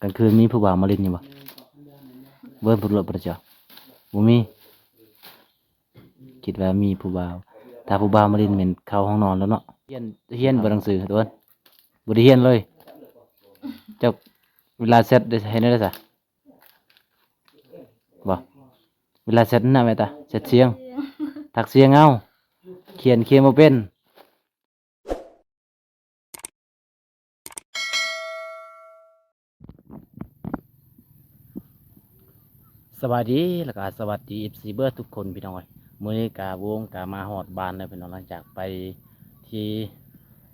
ກາງຄືນມີຜູ້ບ່າວມາຫຼິ້ນຢູ່ບໍ່? ເບິ່ງຜູ້ລວດບໍ່ເຈົ້າ? ບໍ່ມີ. ຄິດວ່າມີຜູ້ບ່າວ. ຖ້າຜູ້ບ່າວມາຫຼິ້ນແມ່ນເຂົ້າຫ້ອງນອນແລ້ວເນາະ. ຮຽນ ຮຽນບໍ່ໜັງສື ໂດນ? ບໍ່ໄດ້ຮຽນເລີຍ. ເຈົ້າ ເວລາແຊັດໄດ້ເຮັດແນວໃດຊະ? ບໍ່ ເວລາແຊັດນະແມ່ນຕາ ແຊັດສຽງ ທັກສຽງເອົາ. ຂຽນ ຂຽນບໍ່ເປັນ. ສະບາຍດີ ແລ້ວກະສະຫວັດດີ ເອັຟຊີ ເບິດທຸກຄົນພີ່ນ້ອງເອີຍ. ມື້ນີ້ກະວົງກະມາຮອດບ້ານແລ້ວພີ່ນ້ອງ ຫຼັງຈາກໄປທີ່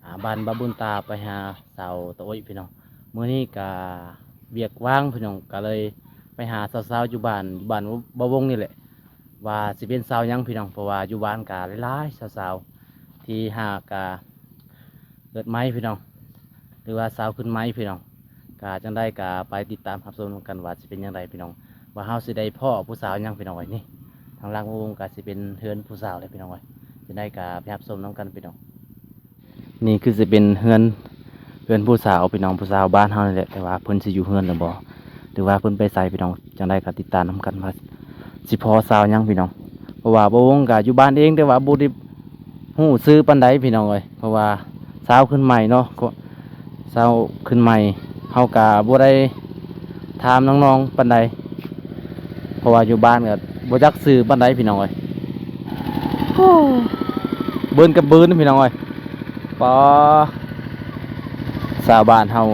ອ່າ ບ້ານບ່າວບຸນຕາ ໄປຫາສາວຕາໂອ້ຍພີ່ນ້ອງ. ມື້ນີ້ກະວຽກວ່າງພີ່ນ້ອງ ກະເລີຍໄປຫາສາວໆຢູ່ບ້ານ ຢູ່ບ້ານບ່າວວົງນີ້ແຫຼະ ວ່າຊິເປັນສາວຫຍັງພີ່ນ້ອງ ເພາະວ່າຢູ່ບ້ານກະຫຼາຍໆສາວໆ ທີ່ຫາກະເກີດໃໝ່ພີ່ນ້ອງ ຫຼືວ່າສາວຂຶ້ນໃໝ່ພີ່ນ້ອງ. ກະຈັ່ງໃດກະໄປຕິດຕາມຮັບຊົມນຳກັນວ່າຊິເປັນຈັ່ງໃດພີ່ນ້ອງ ວ່າເຮົາຊິໄດ້ພໍ້ຜູ້ສາວຫຍັງພີ່ນ້ອງເອີຍ. ນີ້ ທາງຫຼັງວົງກະຊິເປັນເຮືອນຜູ້ສາວແຫຼະພີ່ນ້ອງເອີຍ. ຈັ່ງໃດກະໄປຮັບຊົມນຳກັນພີ່ນ້ອງ. ນີ້ຄືຊິເປັນເຮືອນ ເຮືອນຜູ້ສາວພີ່ນ້ອງ ຜູ້ສາວບ້ານເຮົານີ້ແຫຼະ ແຕ່ວ່າເພິ່ນຊິຢູ່ເຮືອນຫຼືບໍ່ ຫຼືວ່າເພິ່ນໄປໃສພີ່ນ້ອງ. ຈັ່ງໃດກໍຕິດຕາມນຳກັນວ່າຊິພໍ້ສາວຫຍັງພີ່ນ້ອງ ເພາະວ່າບ່າວວົງກໍຢູ່ບ້ານເອງ ແຕ່ວ່າບໍ່ໄດ້ຮູ້ຊື່ປານໃດພີ່ນ້ອງເອີຍ ເພາະວ່າສາວຂຶ້ນໃໝ່ເນາະ ສາວຂຶ້ນໃໝ່ ເຮົາກໍບໍ່ໄດ້ ຖາມນ້ອງໆປານໃດ ເພາະວ່າຢູ່ບ້ານກໍບໍ່ຈັກຊື່ປານໃດພີ່ນ້ອງເອີຍ. ໂອ້ ບືນກັບບືນພີ່ນ້ອງເອີຍ. ປາ ຊາວບ້ານເຮົາ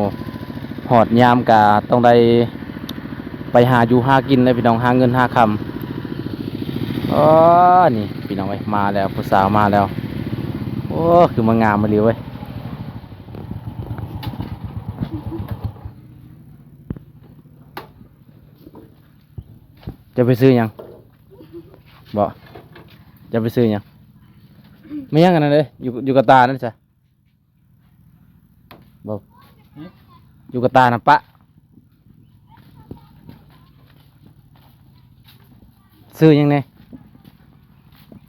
ຮອດຍາມກໍຕ້ອງໄດ້ໄປຫາຢູ່ຫາກິນແລ້ວພີ່ນ້ອງ ຫາເງິນຫາຄຳ. ອໍ ນີ້ພີ່ນ້ອງເອີຍ ມາແລ້ວ ຜູ້ສາວມາແລ້ວ. ໂອ້ ຄືມາງາມອີ່ຫຼີເວີຍ. ເຈົ້າໄປຊື້ຫຍັງ? ບໍ່ ເຈົ້າໄປຊື້ຫຍັງ? ແມ່ນຫຍັງອັນນັ້ນເດ້ ຢູ່ ຢູ່ກະຕານັ້ນຊະ? ບໍ່ ຫຶ? ຢູ່ກະຕານຳປະ ຊື້ຫຍັງແດ່?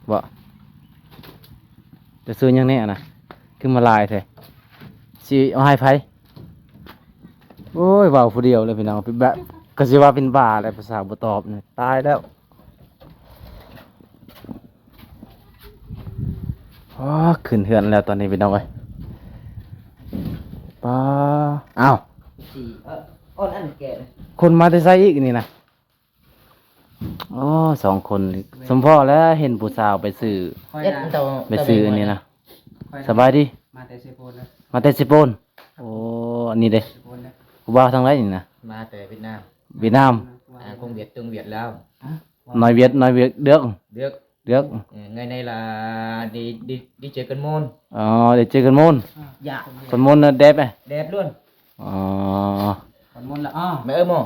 ບໍ່ ຈະຊື້ຫຍັງແດ່ຫັ້ນນະ? ຄືມາຫຼາຍແທ້ ຊິເອົາໃຫ້ໃຜ? ໂອ້ຍ ເວົ້າຜູ້ດຽວເລີຍພີ່ນ້ອງ ແບບ ກໍຊິວ່າເປັນບ້າແຫຼະ ຜູ້ສາວບໍ່ຕອບນີ້ ຕາຍແລ້ວ. ອໍ ຂຶ້ນເຮືອນແລ້ວຕອນນີ້ພີ່ນ້ອງເອີຍ. ປາ ອ້າວ ສີ່ ເອີ ອ່ອນອັນແກ່ ຄົນມາແຕ່ໃສອີກນີ້ນະ? ອໍ ສອງຄົນ ສົມພໍ້ແລ້ວ ເຫັນຜູ້ສາວໄປຊື້ ຂ້ອຍນະ ໄປຊື້ອັນນີ້ນະ. ຂ້ອຍນະ ສະບາຍດີ ມາແຕ່ເຊໂປນນະ ມາແຕ່ເຊໂປນ. ໂອ້ ອັນນີ້ເດ້ ເຊໂປນນະ ຜູ້ບ່າວທາງໃດນີ້ນະ? ມາແຕ່ຫວຽດນາມ ຫວຽດນາມ ອ່າ ຄົງຫວຽດ ຕົງຫວຽດລາວ ນ້ອຍຫວຽດ ນ້ອຍຫວຽດ ເດືອກ ເດືອກ ເດືອກ ເອີ ໄງໃນລະ ດີ ດີ ດີເຈກັນໂມນ ອໍ ດີເຈກັນໂມນ ຢາກ ກັນໂມນນະ ແດບ ແດບລ້ວນ ອໍ ກັນໂມນລະ ອໍ ແມ່ເອີໝໍ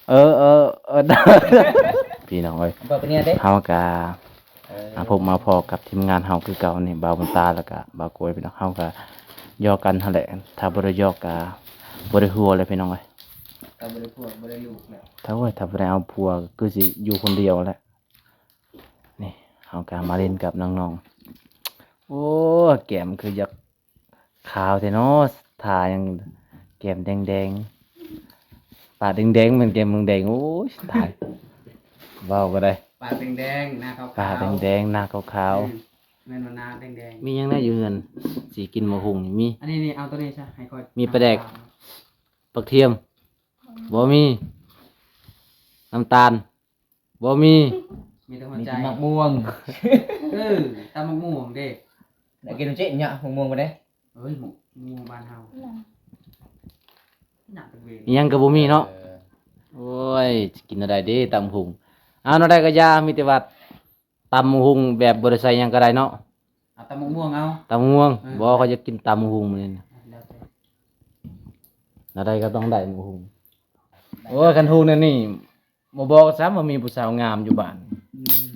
ເອີ ເອີ ເອີ ພີ່ນ້ອງເອີຍ ເຮົາກະ ເອີ ມາພົບມາພໍ້ກັບທີມງານເຮົາຄືເກົ່ານີ້ ບ່າວບຸນຕາ ແລ້ວກະບ່າວໂກຍ ພີ່ນ້ອງ ເຮົາກະຢອກກັນຫັ້ນແຫຼະ ຖ້າບໍ່ໄດ້ຢອກກະບໍ່ໄດ້ຫົວແຫຼະ ພີ່ນ້ອງເອີຍ ຖ້າບໍ່ໄດ້ຜົວບໍ່ໄດ້ລູກແຫຼະ ຖ້າ ໂອ້ຍ ຖ້າບໍ່ໄດ້ເອົາຜົວກໍຄືຊິຢູ່ຄົນດຽວແຫຼະ. ນີ້ເຮົາກໍມາຫຼິ້ນກັບນ້ອງໆ ໂອ້ ແກ້ມຄືຢາກ ຂາວແທ້ເນາະ ທາຫຍັງແກ້ມແດງໆ ປາກແດງໆ ແມ່ນແກ້ມແດງໆ ໂອ້ຍ ຕາຍ ເວົ້າກໍໄດ້ ປາກແດງໆ ໜ້າຂາວໆ ປາກແດງໆ ໜ້າຂາວໆ ອືມ ແມ່ນວ່າໜ້າແດງໆ ມີຫຍັງແດ່ຢູ່ເຮືອນ ຊິກິນໝາກຫຸ່ງນີ້ ມີ ອັນນີ້ ນີ້ ເອົາໂຕນີ້ຊະ ໃຫ້ຂ້ອຍ ມີປາແດກ ນ້ຳຕານ ບັກທຽມ ບໍ່ມີ ນ້ຳຕານ ບໍ່ມີ ມີແຕ່ຫົວໃຈ ມີແຕ່ໝາກມ່ວງ ເອີ ຕຳໝາກມ່ວງເດ້ ແລ້ວກິນເຈະເນາະ ໝາກມ່ວງບໍ່ໄດ້ ເອີຍ ໝາກມ່ວງບ້ານເຮົາ ໜັກຕະເວນ ອີ່ຫຍັງກໍບໍ່ມີເນາະ ເອີ ໂອ້ຍ ຊິກິນແນວໃດເດ້ ຕຳຫຸ່ງ ເອົາແນວໃດກໍຢ່າ ມີແຕ່ວ່າຕຳໝາກຫຸ່ງແບບບໍ່ໄດ້ໃສ່ຫຍັງກໍໄດ້ເນາະ ເອົາຕຳໝາກມ່ວງເອົາ ຕຳໝາກມ່ວງ ເອີ ບໍ່ ຂ້ອຍຢາກກິນຕຳໝາກຫຸ່ງມື້ນີ້ ແລ້ວແຕ່ ແນວໃດກໍຕ້ອງໄດ້ໝາກຫຸ່ງ ໂອ້ຍ ຄັນຮູ້ແນວນີ້ ບໍ່ບອກຊ້ຳວ່າມີຜູ້ສາວງາມຢູ່ບ້ານ ອືມ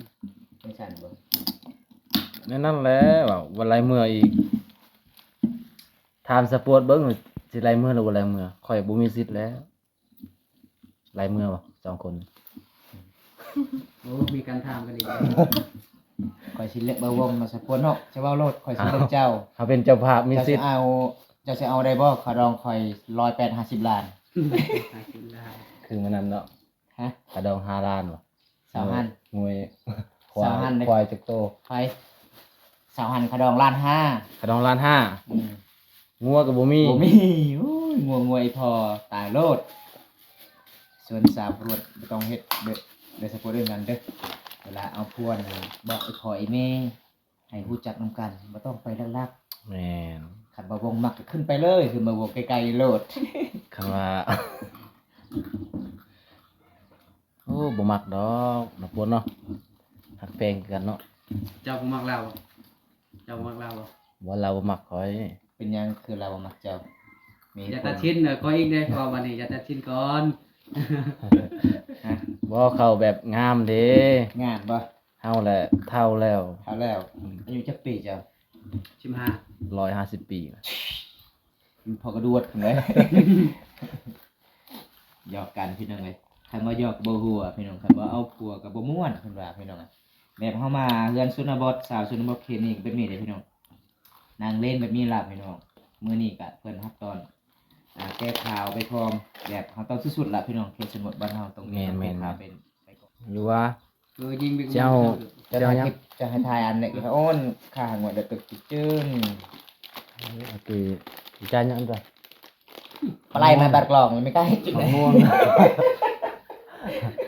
ຈັ່ງຊັ້ນເບິ່ງ ແນວນັ້ນແຫຼະ ວ່າ ວ່າໄລ່ເມືອອີກ ຖາມສະປວດເບິ່ງ ຊິໄລ່ເມືອຫຼືບໍ່ໄລ່ເມືອ ຂ້ອຍບໍ່ມີສິດແລ້ວ ໄລ່ເມືອບໍ່ ສອງຄົນ ໂອ້ ມີການຖາມກັນອີກແລ້ວ ຂ້ອຍຊິເລືອກເບິ່ງວົງເນາະ ສະປວດເນາະ ຈະເວົ້າໂລດ ຂ້ອຍຊິເລືອກເຈົ້າ ເຮົາເປັນເຈົ້າພາບ ມີສິດ ເຈົ້າຊິເອົາ ເຈົ້າຊິເອົາໄດ້ບໍ່ ຄ່າດອງຂ້ອຍ ຮ້ອຍແປດ ຫ້າສິບລ້ານ ຂາຍກິນໄດ້ ຄືມື້ນັ້ນເນາະ ຮະ ຂາດອງຫ້າລ້ານບໍ່? ຊາວຫັ້ນ ງວຍ ຊາວຫັ້ນ ຄວາຍ ເດ້ ຄວາຍຈັກໂຕ? ໃຜ? ຊາວຫັ້ນຂາດອງລ້ານຫ້າ ຂາດອງລ້ານຫ້າ ອືມ ງົວກໍບໍ່ມີ ບໍ່ມີ. ໂອ້ຍ ງົວ ງົວອີ່ພໍ່ຕາຍໂລດ. ສ່ວນສາວພະລວດບໍ່ຕ້ອງເຮັດເດີ ເດີສະໂພດເອີ້ນກັນເດີ. ເວລາເອົາຜົວນີ້ ບອກອີ່ພໍ່ອີ່ແມ່ໃຫ້ຮູ້ຈັກນຳກັນ ບໍ່ຕ້ອງໄປລັກໆ. ແມ່ນ ຄັນບໍ່ວົງມັກກໍຂຶ້ນໄປເລີຍ ຄືມາວົງໃກ້ໆໂລດ. ຄັນວ່າ ໂອ້ ບໍ່ມັກດອກນະ ພວກເນາະ ຮັກແພງຄືກັນເນາະ. ເຈົ້າບໍ່ມັກລາວບໍ່? ເຈົ້າບໍ່ມັກລາວບໍ່? ບໍ່ ລາວບໍ່ມັກຂ້ອຍ. ເປັນຫຍັງຄືລາວບໍ່ມັກເຈົ້າ? ມີ ຢ່າຕັດສິນຂ້ອຍອີກເດ້ ເວົ້າບັດນີ້ຢ່າຕັດສິນກ່ອນ. ຮະ ບໍ່ ເຂົາແບບງາມເດ້ ງາມບໍ່? ເຮົາແຫຼະເຖົ້າແລ້ວ ເຖົ້າແລ້ວ. ອືມ ອາຍຸຈັກປີເຈົ້າ? ສິບຫ້າ ຮ້ອຍຫ້າສິບປີ. ພໍກະດວດພຸ້ນເດ້. ຫຍອກກັນພີ່ນ້ອງເອີຍ ຄັນບໍ່ຫຍອກກໍບໍ່ຫົວພີ່ນ້ອງ ຄັນບໍ່ເອົາຜົວກໍບໍ່ມ່ວນເພິ່ນວ່າພີ່ນ້ອງ. ແບບເຮົາມາເຮືອນຊົນນະບົດ ສາວຊົນນະບົດເຂດນີ້ກໍແບບນີ້ເດ້ພີ່ນ້ອງ ນັ່ງຫຼິ້ນແບບນີ້ລະພີ່ນ້ອງ. ມື້ນີ້ກະເພິ່ນຮັບຕ້ອນ ອ່າ ແກ້ຂາວໄປພ້ອມ ແບບເຮົາຕ້ອງສຸດໆລະພີ່ນ້ອງ ເຂດຊົນນະບົດບ້ານເຮົາຕ້ອງມີ ແມ່ນໆ ແກ້ຂາວເປັນໄປກ່ອນ ຢູ່ວ່າ ເອີ ຍິງເດັກ ເຈົ້າ ເຈົ້າ ເຈົ້າ ເຈົ້າຫຍັງ? ຈະໃຫ້ຖ່າຍຄລິບ ຈະໃຫ້ຖ່າຍອັນນີ້ ໂອ້ນ ຂ້າຫາງວ່າເດີກຈິງ. ໂອເຄ ຈານຫຍັງຕົວະ? ປາໄຫຼມາບາດກລອງ ແລ້ວໄມ່ກ້າກິນ ໝາກມ່ວງ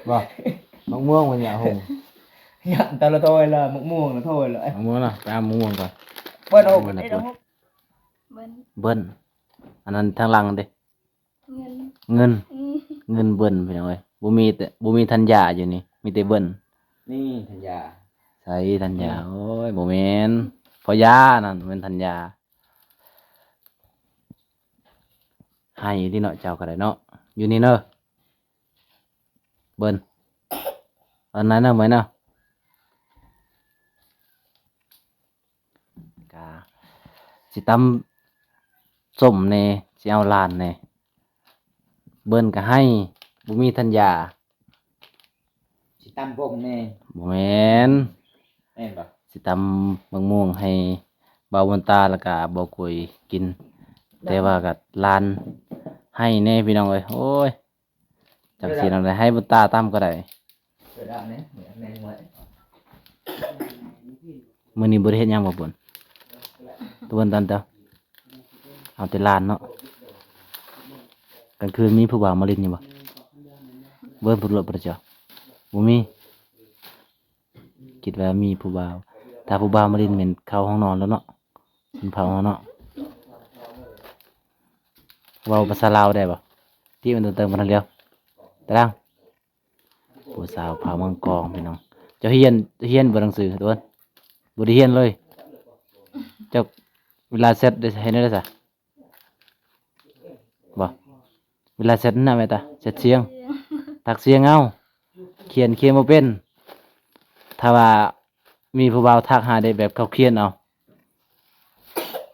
ບໍ່? ໝາກມ່ວງມັນຢາກໂຮງ ຍາມຕະລະໂທຍລະ ໝາກມ່ວງລະໂທຍລະ ໝາກມ່ວງນະ ໄປເອົາໝາກມ່ວງກ່ອນ. ເບິ່ນ ເບິ່ນ ເບິ່ນ ອັນນັ້ນທາງຫຼັງເດ້ ເງິນ ເງິນ ອືມ ເງິນເບິ່ນພີ່ນ້ອງເອີຍ. ບໍ່ມີແຕ່ ບໍ່ມີທັນຢາຢູ່ນີ້ ມີແຕ່ເບິ່ນ. ນີ້ທັນຢາ ໃສທັນຢາ? ອືມ ໂອ້ຍ ບໍ່ແມ່ນ ພໍຢານັ້ນ ແມ່ນທັນຢາ. ໃຫ້ຕິເນາະ ເຈົ້າກໍໄດ້ເນາະ ຢູ່ນີ້ເນີ ເບິ່ນ ອັນນັ້ນນະ ເໝີຍເນາະ. ກະຊິຕຳສົ້ມແດ່ ຊິເອົາຫຼານແດ່. ເບິ່ນກະໃຫ້ ບໍ່ມີທັນຢາ. ຊິຕຳບົງແດ່. ບໍ່ແມ່ນ ແມ່ນບໍ່? ຊິຕຳບັກມ່ວງໃຫ້ບ່າວບຸນຕາ ແລ້ວກະບ່າວກຸຍກິນ. ແຕ່ວ່າກະຫຼານໃຫ້ແດ່ພີ່ນ້ອງເອີຍ. ໂອ້ຍ ຈັກຊິນຳໃດ ໃຫ້ບຸນຕາຕຳກໍໄດ້. ມື້ນີ້ບໍ່ໄດ້ເຮັດຫຍັງບໍ່ບຸນ? ຕະເວັນຕອນເຈົ້າ ເອົາແຕ່ຫຼານເນາະ. ກາງຄືນມີຜູ້ບ່າວມາຫຼິ້ນຢູ່ບໍ່? ເບິ່ງຜູ້ລວດບໍ່ເຈົ້າ ບໍ່ມີ. ຄິດວ່າມີຜູ້ບ່າວ ຖ້າຜູ້ບ່າວມາຫຼິ້ນແມ່ນເຂົ້າຫ້ອງນອນແລ້ວເນາະ ຊົນເຜົ່າເຮົາເນາະ. ເວົ້າພາສາລາວໄດ້ບໍ່? ທີ່ມັນເຕີມໆ ບໍ່ທັນແລ້ວ ຕາດາງ. ຜູ້ສາວເຜົ່າມັງກອງພີ່ນ້ອງ ເຈົ້າຮຽນ ຮຽນບໍ່ໜັງສື ຕະເວັນ? ບໍ່ໄດ້ຮຽນເລີຍ. ເຈົ້າເວລາແຊັດໄດ້ເຮັດແນວໃດຊະ? ບໍ່ ເວລາແຊັດນະແມ່ນຕາ ແຊັດສຽງ ທັກສຽງເອົາ. ຂຽນ ຂຽນບໍ່ເປັນ. ຖ້າວ່າມີຜູ້ບ່າວທັກຫາໄດ້ແບບເຂົາຂຽນເອົາ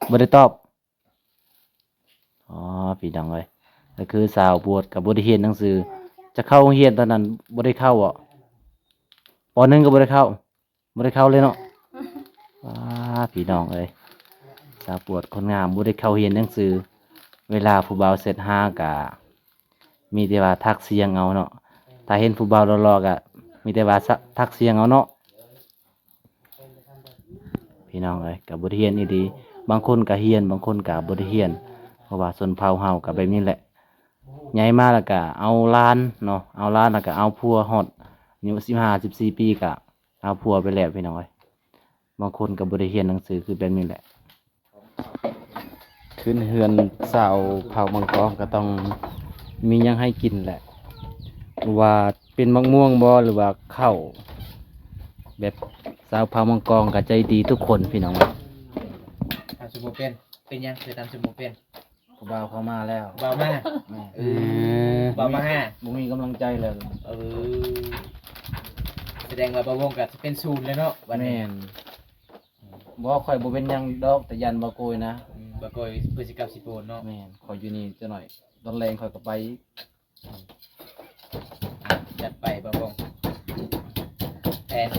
ບໍ່ໄດ້ຕອບ. ອໍ ພີ່ນ້ອງເອີຍ ກໍຄືສາວປວດກໍບໍ່ໄດ້ຮຽນໜັງສື. ຈະເຂົ້າໂຮງຮຽນຕອນນັ້ນບໍ່ໄດ້ເຂົ້າເບາະ? ປໍໜຶ່ງກໍບໍ່ໄດ້ເຂົ້າ. ບໍ່ໄດ້ເຂົ້າເລີຍເນາະ. ວ້າ ພີ່ນ້ອງເອີຍ ສາວປວດຄົນງາມບໍ່ໄດ້ເຂົ້າຮຽນໜັງສື. ເວລາຜູ້ບ່າວແຊັດຫາກະມີແຕ່ວ່າທັກສຽງເອົາເນາະ. ຖ້າເຫັນຜູ້ບ່າວຫຼໍ່ໆ ກະມີແຕ່ວ່າທັກສຽງເອົາເນາະ. ພີ່ນ້ອງເອີຍ ກະບໍ່ໄດ້ຮຽນອີ່ຫຼີ. ບາງຄົນກະຮຽນ ບາງຄົນກະບໍ່ໄດ້ຮຽນ. ເພາະວ່າຊົນເຜົ່າເຮົາກະແບບນີ້ແຫຼະ ໃຫຍ່ມາແລ້ວກະເອົາຫຼານເນາະ ເອົາຫຼານແລ້ວກະເອົາຜົວ ຮອດອາຍຸສິບຫ້າ ສິບສີ່ປີກະເອົາຜົວໄປແລ້ວ ພີ່ນ້ອງເອີຍ. ບາງຄົນກໍບໍ່ໄດ້ຮຽນໜັງສື ຄືແບບນີ້ແຫຼະ. ຂຶ້ນເຮືອນຊາວເຜົ່າມັງກອງກໍຕ້ອງມີຫຍັງໃຫ້ກິນແຫຼະ ວ່າເປັນໝາກມ່ວງບໍ ຫຼືວ່າເຂົ້າ. ແບບຊາວເຜົ່າມັງກອງກໍໃຈດີທຸກຄົນ ພີ່ນ້ອງເອີຍ. ຕຳສົ້ມບໍ່ເປັນ ເປັນຫຍັງຄືຕຳສົ້ມບໍ່ເປັນ? ຜູ້ບ່າວເຂົ້າມາແລ້ວ ຜູ້ບ່າວມາ. ແມ່ນ ເອີ ເອີ ບ່າວມາຫາ ບໍ່ມີກຳລັງໃຈແລ້ວ. ເອີ ສະແດງວ່າບ່າວວົງກໍຊິເປັນສູນແລ້ວເນາະບັດນີ້. ແມ່ນ ບໍ່ ຂ້ອຍບໍ່ເປັນຫຍັງດອກ ແຕ່ຢ້ານບ່າວໂກຍນະ. ອືມ ບ່າວໂກຍເພິ່ນຊິກັບຊິໂພນເນາະ. ແມ່ນ ຂ້ອຍຢູ່ນີ້ຈັກໜ້ອຍ ຕອນແລງຂ້ອຍກໍໄປ. ຈັດໄປບ່າວວົງ ແຜນ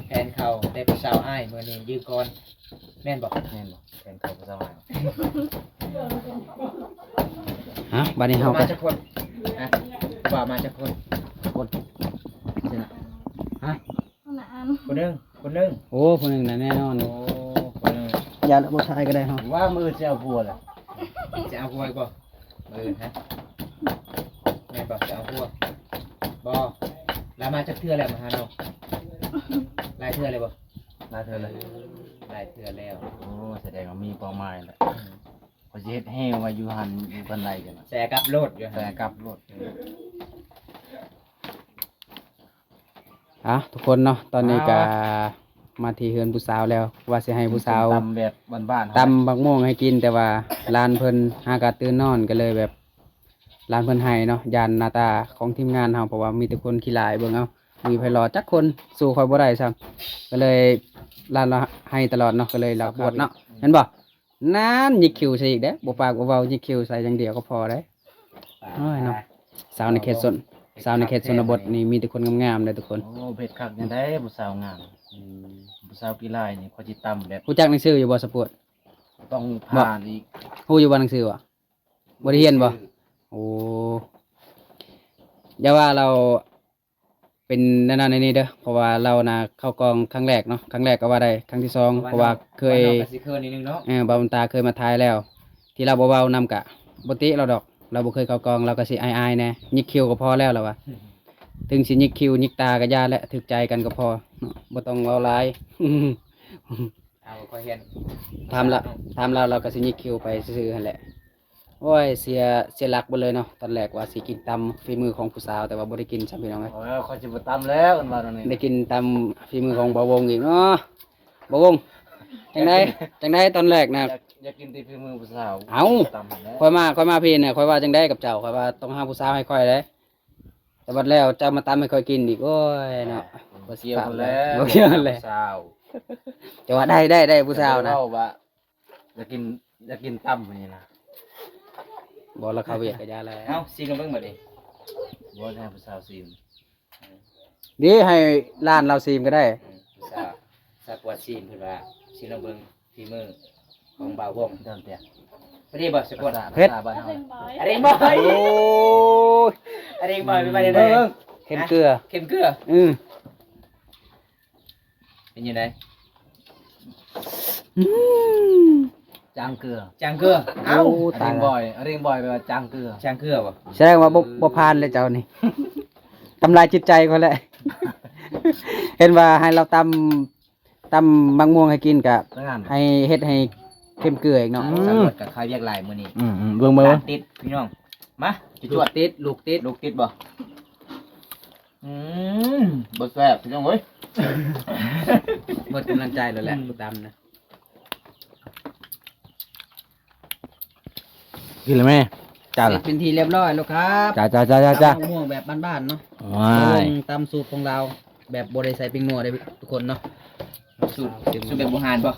ແຜນເຂົ້າແຕ່ຜູ້ສາວອ້າຍ ມື້ນີ້ຢືມກ່ອນ ແມ່ນບໍ່? ແມ່ນບໍ່? ແຜນເຂົ້າຜູ້ສາວອ້າຍ. ອ່ະ ບາດນີ້ເຮົາກໍ ມາຈັກຄົນ? ຮະ? ວ່າມາຈັກຄົນ? ຄົນ ຊິນະ? ຮະ? ຄົນລະອັນ ຄົນໜຶ່ງ ຄົນໜຶ່ງ ໂອ້ ຄົນໜຶ່ງນະແນ່ນອນ ໂອ້ ຄົນໜຶ່ງ ຢ່າລະ ບໍ່ຖ່າຍກໍໄດ້ເຮົາ ວ່າມື້ອື່ນຊິເອົາຜົວລະ ຊິເອົາຜົວອີກບໍ່? ມື້ອື່ນ ຮະ? ແມ່ນບໍ່? ຊິເອົາຜົວບໍ່? ລະມາຈັກເທື່ອແລ້ວມາຫານ້ອງ? ຫຼາຍເທື່ອແລ້ວບໍ່? ຫຼາຍເທື່ອແລ້ວ ຫຼາຍເທື່ອແລ້ວ ໂອ້ ສະແດງວ່າມີເປົ້າໝາຍແລ້ວ ອືມ ຂ້ອຍຊິເຮັດແຮ້ວໄວ້ຢູ່ຫັ້ນ ຢູ່ບັນໄດກັນນະ ໃສ່ກັບໂລດຢູ່ ໃສ່ກັບໂລດ ອືມ ອ່ະ ທຸກຄົນເນາະ ຕອນນີ້ກະ ອ່າ ມາທີ່ເຮືອນຜູ້ສາວແລ້ວ ວ່າຊິໃຫ້ຜູ້ສາວ ກິນສົ້ມຕຳແບບບ້ານໆ ຕຳບັກມ່ວງໃຫ້ກິນ ແຕ່ວ່າຫຼານເພິ່ນຫາກະຕື່ນນອນ ກໍເລີຍແບບ ຫຼານເພິ່ນໄຫ້ເນາະ ຢ້ານໜ້າຕາຂອງທີມງານເຮົາ ເພາະວ່າມີແຕ່ຄົນຂີ້ຮ້າຍ ເບິ່ງເອົາ ບໍ່ມີໃຜຫຼໍ່ຈັກຄົນ ສູ້ຂ້ອຍບໍ່ໄດ້ຊ້ຳ ກໍເລີຍ ຫຼານລາວໄຫ້ຕະຫຼອດເນາະ ກໍເລີຍລາວກວດເນາະ ແມ່ນບໍ່? ນັ້ນຍິກຄິ້ວໃສ່ອີກເດ້ ບໍ່ປາກບໍ່ເວົ້າ ຍິກຄິ້ວໃສ່ຢ່າງດຽວກໍພໍໄດ໋ ໂອ້ຍເນາະ ສາວໃນເຂດຊົນ ສາວໃນເຂດຊົນນະບົດນີ້ມີແຕ່ຄົນງາມໆເດ້ທຸກຄົນ ໂອ້ ເຮັດຄັກຈັ່ງໃດຜູ້ສາວງາມ ອືມ ຜູ້ສາວຂີ້ຮ້າຍນີ້ ຂ້ອຍຊິຕຳແບບ ຮູ້ຈັກໜັງສືຢູ່ບໍ່ ສະປວດ? ຕ້ອງຜ່ານອີກ ຮູ້ຢູ່ບໍ່ໜັງສື? ບໍ່ໄດ້ຮຽນບໍ່? ໂອ້ ຢ່າວ່າລາວ ເປັນແນວນັ້ນແນວນີ້ເດີ ເພາະວ່າລາວນະເຂົ້າກອງຄັ້ງແລກເນາະ ຄັ້ງແລກກໍວ່າໄດ້ ຄັ້ງທີສອງ ເພາະວ່າເຄີຍ ເອີ ບ່າວບຸນຕາເຄີຍມາຖ່າຍແລ້ວ ທີ່ລາວບໍ່ເວົ້ານຳກະບໍ່ຕິລາວດອກ ລາວບໍ່ເຄີຍເຂົ້າກອງ ລາວກໍຊິອາຍໆແດ່ ຍິກຄິ້ວກໍພໍແລ້ວລາວວ່າ ເຖິງຊິຍິກຄິ້ວຍິກຕາກໍຢ່າແຫຼະ ຖືກໃຈກັນກໍພໍເນາະ ບໍ່ຕ້ອງເວົ້າຫຼາຍ ເອົາ ຂ້ອຍຮຽນ ຖາມລາວ ຖາມລາວ ລາວກໍຊິຍິກຄິ້ວໄປຊື່ໆຫັ້ນແຫຼະ. ໂອ້ຍ ເສຍ ເສຍຫຼັກເບິດເລີຍເນາະ ຕອນແລກວ່າຊິກິນຕຳຝີມືຂອງຜູ້ສາວ ແຕ່ວ່າບໍ່ໄດ້ກິນຊ້ຳ ພີ່ນ້ອງເອີຍ ໂອ້ຍ ຂ້ອຍຊິບໍ່ຕຳແລ້ວ ເພິ່ນວ່າແນວນີ້ ໄດ້ກິນຕຳຝີມືຂອງບ່າວວົງອີກເນາະ ບ່າວວົງ ຈັ່ງໃດ ຈັ່ງໃດຕອນແລກນະ ຢາກ ຢາກກິນແຕ່ຝີມືຜູ້ສາວ ເອົ້າ ຕຳຫັ້ນແຫຼະ ຂ້ອຍມາ ຂ້ອຍມາພີ້ນະ ຂ້ອຍວ່າຈັ່ງໃດກັບເຈົ້າ ຂ້ອຍວ່າຕ້ອງຫາຜູ້ສາວໃຫ້ຂ້ອຍເດ້ ແຕ່ບັດແລ້ວເຈົ້າມາຕຳໃຫ້ຂ້ອຍກິນອີກ ໂອ້ຍເນາະ ບໍ່ກ່ຽວແລ້ວ ບໍ່ກ່ຽວແລ້ວ ຜູ້ສາວ ແຕ່ວ່າໄດ້ ໄດ້ ໄດ້ຜູ້ສາວນະ ເວົ້າວ່າ ຢາກກິນ ຢາກກິນຕຳນີ້ນະ ບໍ່ລະ ເຂົ້າວຽກກໍຢ່າແລ້ວ ເອົ້າ ຊີມເບິ່ງບັດນີ້ ບໍ່ໃຫ້ຜູ້ສາວຊີມ ເດ້ ໃຫ້ຫຼານລາວຊີມກໍໄດ້ ອືມ ສາ ສາກວດຊີມ ເພິ່ນວ່າ ຊີມລອງເບິ່ງ ຝີມືຂອງບ່າວວົງ ເຈົ້າເຕີຍ ພໍດີບໍ່ ສາກວດ ເຜັດ ອາເຣັງບອຍ ອາເຣັງບອຍ ໂອ້ຍ ອາເຣັງບອຍ ເປັນໄປໄດ້ ເບິ່ງ ເຂັ້ມເກືອ ເຂັ້ມເກືອ ອືມ ເປັນຈັ່ງໃດ? ອືມ ຈາງເກືອ ຈາງເກືອ ເອົ້າ ໂອ້ ຕາຍແລ້ວ ອາເຣັງບອຍ ອາເຣັງບອຍ ແປວ່າຈາງເກືອ ຈາງເກືອບໍ່? ສະແດງວ່າບໍ່ ບໍ່ຜ່ານເລີຍເຈົ້ານີ້ ທຳລາຍຈິດໃຈຂ້ອຍແຫຼະ ເຫັນວ່າໃຫ້ລາວຕຳ ຕຳໝາກມ່ວງໃຫ້ກິນກະ ໃຫ້ເຮັດໃຫ້ເຂັ້ມເກືອອີກເນາະ ອືມ ສຳຫຼວດກະຄາວຽກຫຼາຍມື້ນີ້ ອືມໆ ເບິ່ງໆ ລາດຕິດພີ່ນ້ອງ ມາ ຈວດ ລູກຕິດ ລູກຕິດ ລູກຕິດບໍ່? ອືມ ບໍ່ແຊບພີ່ນ້ອງເອີຍ ໝົດກຳລັງໃຈແລ້ວແຫຼະ ອືມ ຜູ້ຕຳນະ ກິນແລ້ວແມ່ ຈ້າ ເສັດເປັນທີ່ຮຽບຮ້ອຍແລ້ວຄັບ ຈ້າໆໆໆ ຕຳໝາກມ່ວງແບບບ້ານໆເນາະ ວ້າຍ ຕຳສູດຂອງລາວ ແບບບໍ່ໄດ້ໃສ່ແປ້ງນົວເດ້ທຸກຄົນເນາະ ສູດ ສູດແບບບູຮານບໍ່?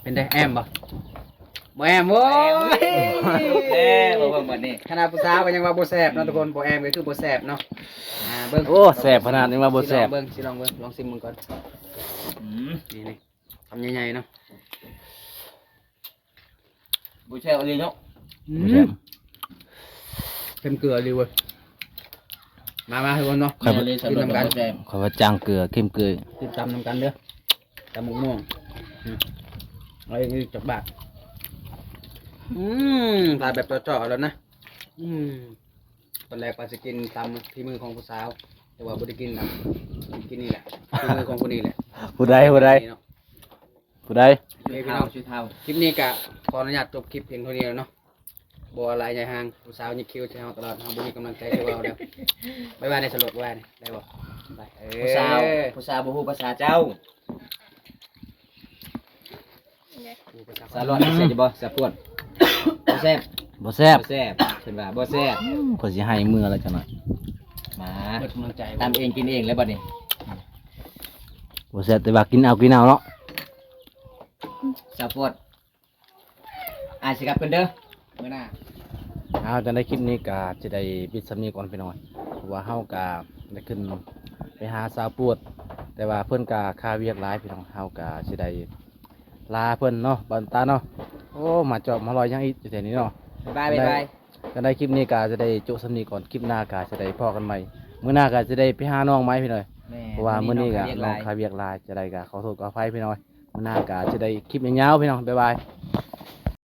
ເປັນໃດ ແອມບໍ່? ບໍ່ແອມ ໂອ້ຍ ເອີ ເບິ່ງບັດນີ້ ຂະໜາດຜູ້ສາວກໍຍັງວ່າບໍ່ແຊບເນາະ ອືມ ທຸກຄົນ ບໍ່ແອມກໍຄືບໍ່ແຊບເນາະ ອ່າ ເບິ່ງ ໂອ້ ແຊບຂະໜາດຍັງວ່າບໍ່ແຊບ ຊິລອງເບິ່ງ ຊິລອງເບິ່ງ ລອງຊີມເບິ່ງກ່ອນ ອືມ ນີ້ໆ ຄຳໃຫຍ່ໆເນາະ ບໍ່ແຊບອີ່ຫຼີເນາະ ອືມ ບໍ່ແຊບ ເຂັ້ມເກືອອີ່ຫຼີເວີຍ ມາ ມາ ທຸກຄົນເນາະ ຂ້ອຍວ່າ ກິນນຳກັນ ຂ້ອຍວ່າຈາງເກືອ ເຂັ້ມເກືອ ກິນຕຳນຳກັນເດີ ຕຳໝາກມ່ວງ ອືມ ເອົາອີກຈັກບາດ ອືມ ຖ່າຍແບບເຈາະໆແລ້ວນະ ອືມ ຕອນແລກວ່າຊິກິນຕຳຝີມືຂອງຜູ້ສາວ ແຕ່ວ່າບໍ່ໄດ້ກິນນຳ ກິນນີ້ແຫຼະ ຝີມືຂອງຜູ້ນີ້ແຫຼະ ຜູ້ໃດ ຜູ້ໃດ ນີ້ເນາະ ຜູ້ໃດ? ໂອເຄພີ່ນ້ອງ ຄລິບນີ້ກະຂໍອະນຸຍາດຈົບຄລິບພຽງເທົ່ານີ້ແລ້ວເນາະ ບໍ່ເວົ້າຫຼາຍຍາຍຫ່າງ ຜູ້ສາວຍິກຄິ້ວໃສ່ເຮົາຕະຫຼອດ ເຮົາບໍ່ມີກຳລັງໃຈຊິເວົ້າແລ້ວ ບາຍບາຍ ໄດ້ສະຫຼຸບ ບາຍບາຍ ໄດ້ບໍ່? ເອີ ຜູ້ສາວ ຜູ້ສາວບໍ່ຮູ້ພາສາເຈົ້າ ສາຫຼອດ ແຊບຢູ່ບໍ່? ສາປວດ ບໍ່ແຊບ ບໍ່ແຊບ ບໍ່ແຊບ ເພິ່ນວ່າບໍ່ແຊບ ອືມ ຂ້ອຍຊິໃຫ້ເມືອແລ້ວຈັກໜ້ອຍ ມາ ເບິດກຳລັງໃຈ ຕຳເອງກິນເອງແລ້ວບັດນີ້ ບໍ່ແຊບ ແຕ່ວ່າກິນເອົາ ກິນເອົາເນາະ ສາປວດ ອ້າຍຊິກັບເພິ່ນເດີ ມື້ໜ້າ ເອົາ ຈັ່ງໃດຄລິບນີ້ກະຊິໄດ້ປິດສ່ຳນີ້ກ່ອນພີ່ນ້ອງ ເພາະວ່າເຮົາກະໄດ້ຂຶ້ນໄປຫາສາປວດ ແຕ່ວ່າເພິ່ນກະຄາວຽກຫຼາຍພີ່ນ້ອງ ເຮົາກະຊິໄດ້ ລາເພິ່ນເນາະ ບ່າວຕາເນາະ ໂອ້ ມາເຈາະມາລອຍຫຍັງອີກແຖວນີ້ເນາະ ບາຍບາຍ ຈັ່ງໃດ ຄລິບນີ້ກໍຈະໄດ້ໂຈະສ່ຳນີ້ກ່ອນ ຄລິບໜ້າກໍຈະໄດ້ພໍ້ກັນໃໝ່ ມື້ໜ້າກໍຈະໄດ້ໄປຫານ້ອງໃໝ່ພີ່ນ້ອງ ແມ່ນ ເພາະວ່າມື້ນີ້ກໍ ມື້ນີ້ນ້ອງຂາຍວຽກຫຼາຍ ນ້ອງຂາຍວຽກຫຼາຍ ຈັ່ງໃດກໍຂໍໂທດຂໍອະໄພພີ່ນ້ອງ ມື້ໜ້າກໍຈະໄດ້ຄລິບຍາວໆພີ່ນ້ອງ ບາຍບາຍ.